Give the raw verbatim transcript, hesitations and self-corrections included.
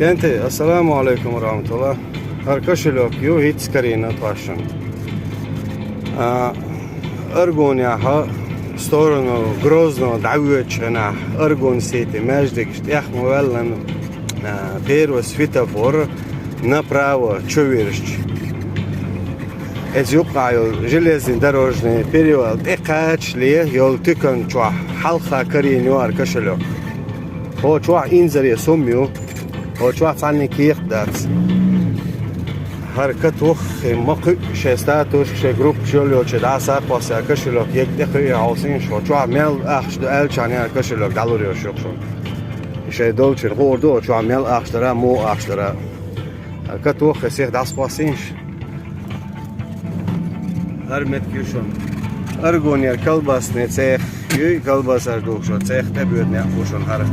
Денти, ассаламу алейкум ва рахматуллах. ХӀара кошелек ю хӀинцца карийна тхоашна. А, Аргунехьа, сторону Грозного дӀавоьдучу хенахь, Аргун-Сити маьждигаш тӀех ма ваьллан, а, первый светофор направо чу вирзича. Иза юккъехь йолу железнодорожный перевал тӀекхачале йолу туькан чохь хьалха карийна ю хӀара кошелек. ХӀокху чохь инзаре сум ю, хӀокху чохь цхьанна кехат дац. ХӀара катуххе ма кхуьу шайн статусашка, шайн группаш йолчу дӀасаккхосса кошелек ега тӀекхуьу хьовсийша, хӀокху чохь мел ахча ду аьллачхьана хӀара кошелек дӀалур йолуш ю шуна. И шайн долчуьра хуур ду, хӀокху чохь мел ахча дара, муха ахча дара. ХӀара катуххе сиха дӀасаккхосса. ХӀара меттиг ю шуна. Аргунера колбасный цех ю, колбасаш духуш цех тӀебоьду некъ бу шуна хӀара.